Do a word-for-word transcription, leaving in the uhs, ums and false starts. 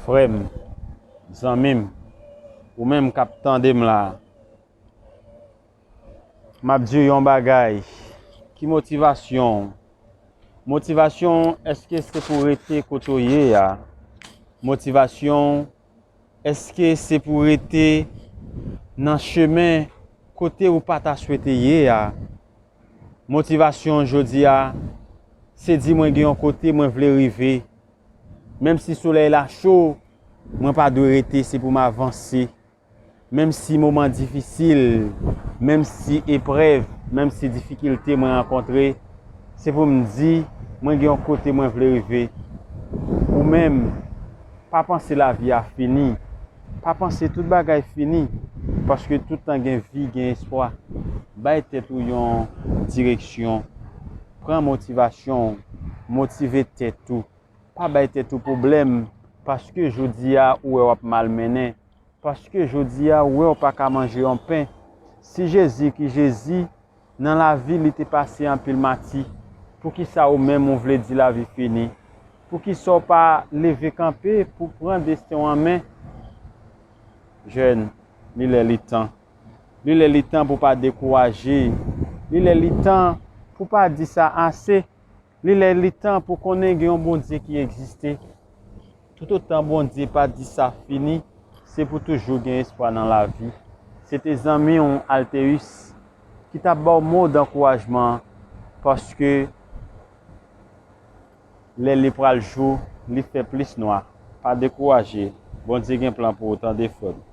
Frè m, zanmi m, ou menm k ap tande m la, m ap di w yon bagay. Ki motivasyon w? Motivasyon w, èske se pou rete kote w ye a? Motivasyon w, èske se pou rete nan chemen kote ou pa ta swete ye a? Motivasyon w jodi a, se di mwen gen yon kote mwen vle rive. Menm si solèy la cho, mwen pa dwe rete, se pou m avanse. Menm si moman difisil, menm si eprèv, menm si difikilte mwen rankontre, se pou m di, mwen gen yon kote mwen vle rive. Ou menm, pa panse lavi a fini. Pa panse tout bagay fini, paske tout tan gen vi, gen espwa. Bay tèt ou yon direksyon. Pran motivasyon w, motive tèt ou. Pa bay tèt ou pwoblèm, paske jodi a ou wè w ap mal mennen, paske jodi a ou wè w pa ka manje yon pen. Si Jezi ki Jezi, nan lavi li te pase anpil mati, poukisa ou menm ou vle di lavi fini? Poukisa w pa leve kanpe pou pran desten w an men? Jèn, li lè li tan. Li lè li tan pou pa dekouraje. Li lè li tan pou pa di sa ase. Li lè li tan pou konnen gen yon Bondye ki egziste. Toutotan Bondye pa di sa fini, se pou toujou gen espwa nan lavi. Se te zanmi w Alteus ki t ap ba w mo dankourajman, paske lè li pral jou, li fè plis nwa. Pa dekouraje. Bondye gen plan pou ou, tande, frè m.